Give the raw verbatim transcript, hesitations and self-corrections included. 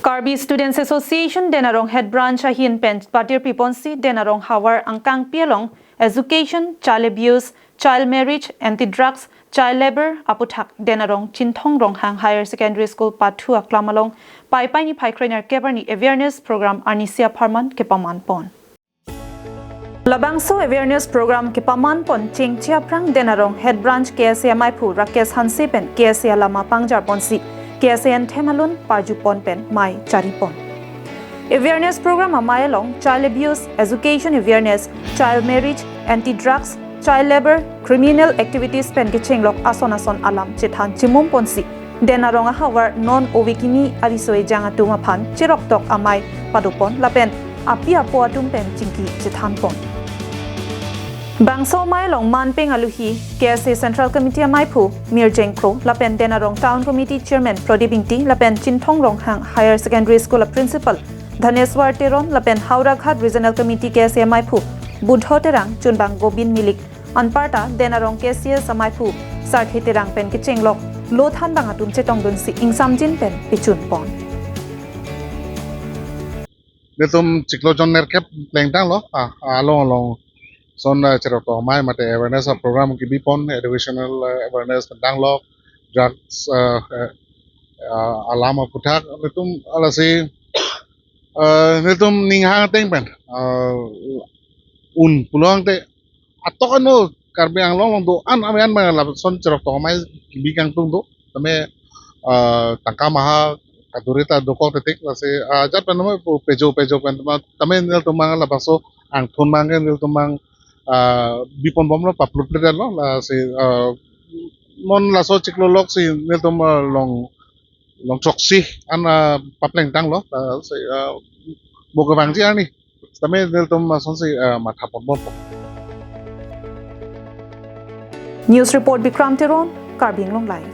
Karbi Students Association Den Arong Head Branch ahin pen patirpi ponsi Den Arong havar angkangpi along education, child abuse, child marriage, anti-drugs, child labour aputhak Den Arong Chinthong Ronghang Higher Secondary School pathu aklam along Paipai niphai kre-nerkep arni awareness program arnisi apharman kepaman pon. Labangso awareness program kepaman pon chengche aphrang Den Arong Head Branch K S A amaiphu Rakesh Hanse pen K S A alama pangjar ponsi K S A anthem alun parju pon pen mei chari pon. Awareness program amei along child abuse, education awareness, child marriage, anti-drugs, child labour, criminal activities pen kechenglok ason ason alam chethan chimum ponsi Den Arong ahavar non ove kimi aviso ejang atum aphan cheroktok amei padopon lapen api apo atum pen chingki chethan pon. Bangso amei along manpeng aluhi K S A Central Committee amaiphu Mirjeng Kro lapen Den Arong Town Committee Chairman Pradip Ingti lapen Chinthong Ronghang Higher Secondary School a Principal Dhaneswar Teron lapen Howraghat Regional Committee K S A amaiphu Budho Terang, chunbang Gobin Milik, anparta Den Arong K C S amaiphu Sarthe Terang pen kechenglok lo thanbang atum chetongdunsi ingsamjin pen pechun pon. Netum chiklo jon nerkep plengtanglo, ah, along along son, ah, cheroktok amei mate awareness, ah, program kebi pon, educational, ah, awareness tanglo, drugs, ah, eh, ah, alam aputhak netum alasi, ah, netum ning hang ateng pen, ah, un pulote atok ano Karbi Anglong along do-an amei an mangala son cheroktok amei kebi kangtung do. Tame, ah, tangka maha kaduri ta dokok titik lasi, ah, jat pen tame pu pejo pejo pen tame, tame nelitum mang labangso angthun mang ke nelitum mang, ah, bi pon bomlo, paplutplut lo lasi, ah, non laso chiklo lok si nelitum, ah, long long throksi an, ah, paplengtanglo, ah, si, ah, bo kevangji arni. Tame nelitum, ah, sonsi, ah, matha pon bompo. News report Bikram Teron, Karbi Anglong Live.